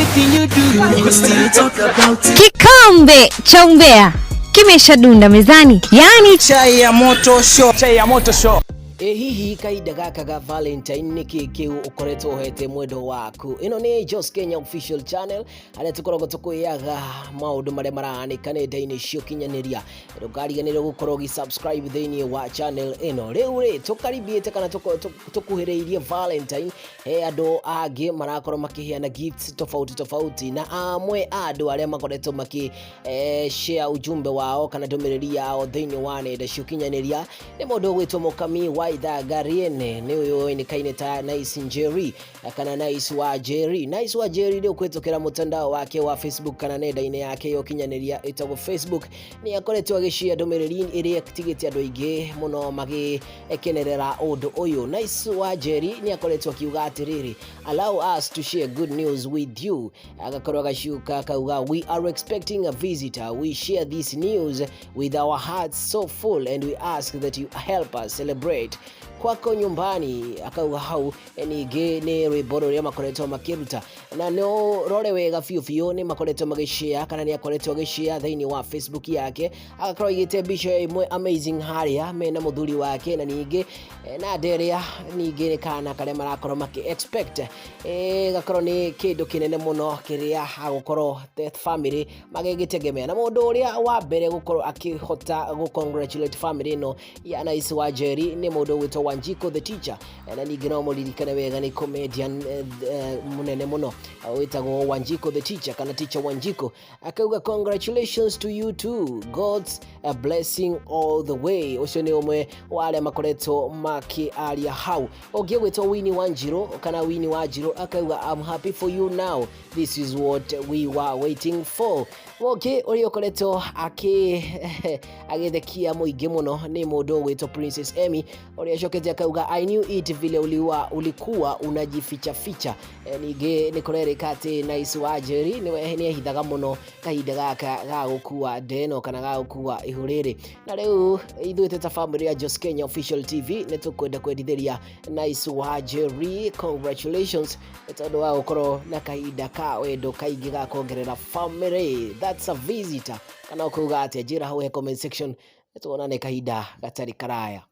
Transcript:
Everything you do, we still talk about it. Kikombe cha umbea kimeshadunda mezani, yaani Chai ya moto show. Chai ya moto show. Ĩ hihi kahinda gaka ga Valentine nĩkĩ kĩu ũkoretwo ũhete mwendo waku? Ĩno nĩ Jos Kenya official channel harĩa tũkoragwo tũkwĩyaga maũndũ marĩa marahanĩka nenda-inĩ cia ũkinyanĩria. Ndũkariganĩrwo gũkorwo ũgĩ subscribe thĩinĩ wa channel ĩno. Rĩu rĩ tũkaribiĩte kana tũkuhĩrĩirie Valentine, he andũ angĩ marakorwo makĩheana gifts tofauti tofauti, na amwe a andũ arĩa makoretwo makĩ share ujumbe wao kana ndũmĩrĩri yao thĩinĩ wa nenda cia ũkinyanĩria nĩ mũndũ ũgwĩtwo Mũkami wa Ithaga Rĩene, nĩ ũyũ ũĩkaine ta Nice Njeri kana Nice wa Jerry. Nice wa Jerry rĩu kũhĩtũkĩra mũtandao wake wa Facebook kana nenda-inĩ yake ya ũkinyanĩria ĩtagwo Facebook, nĩ akoretwo agĩshare ndũmĩrĩri ĩrĩa ĩtigĩte andũ aingĩ mũno magĩkenerera ũndũ ũyũ. Nice wa Jerry nĩ akoretwo akiuga atĩrĩrĩ, "Allow us to share good news with you." Agakorwo agacuka akauga, "We are expecting a visitor. We share this news with our hearts so full and we ask that you help us celebrate kwako nyumbani." Akauga hau ningĩ nĩ rwĩmbo rũrĩa makoretwo makĩruta, na no rore wega biũ biũ, nĩ makoretwo magĩshare kana nĩ akoretwo agĩshare thĩinĩ wa Facebook yake, agakorwo aigĩte mbica ĩmwe amazing harĩa mena mũthuri wake, na ningĩ na nderia ningĩ nĩ kana karĩa marakorwo makĩ expect, gakorwo nĩ kĩndũ kĩnene mũno kĩrĩa agũkorwo the family magĩgĩtegemea. Na mũndũ ũrĩa wa mbere gũkorwo akĩhota gũ congratulate family ĩno ya Nice wa Jerry nĩ mũndũ ũgwĩtwo Wanjiko the Teacher. Na ningĩ no mũririkane wega nĩ comedian mũnene mũno wĩtagwo Wanjiko the Teacher kana Teacher Wanjiko, akauga, "Congratulations to you too, God's a blessing all the way." Ũcio nĩ ũmwe wa arĩa makoretwo makĩaria hau. Ũngĩ ũgwĩtwo Winnie Wanjiru kana Winnie Wanjiru akauga, "I'm happy for you now, this is what we were waiting for." Ũngĩ ũrĩa ũkoretwo agĩthekia mũingĩ mũno nĩ mũndũ ũgwĩtwo Princess Emmy, ũrĩa acokete akauga, "I knew it vile ulikuwa unajificha ficha." Ningĩ nĩ kũrerĩka atĩ Nice wa Njeri nĩ ehithaga mũno kahinda gaka ga gũkua ndeno kana ga gũkua ihu rĩrĩ. Na rĩu ithuĩ twĩ ta family ya Jos Kenya Official TV nĩ tũkwenda kwendithĩria Nice wa Njeri congratulations nĩ tondũ wa gũkorwo na kahinda ka wendo kaingĩ ga kuongerera family. That's a visitor, kana ũkauga atĩa? Njĩra hau he comment section, tuonane kahinda gatarĩ karaya.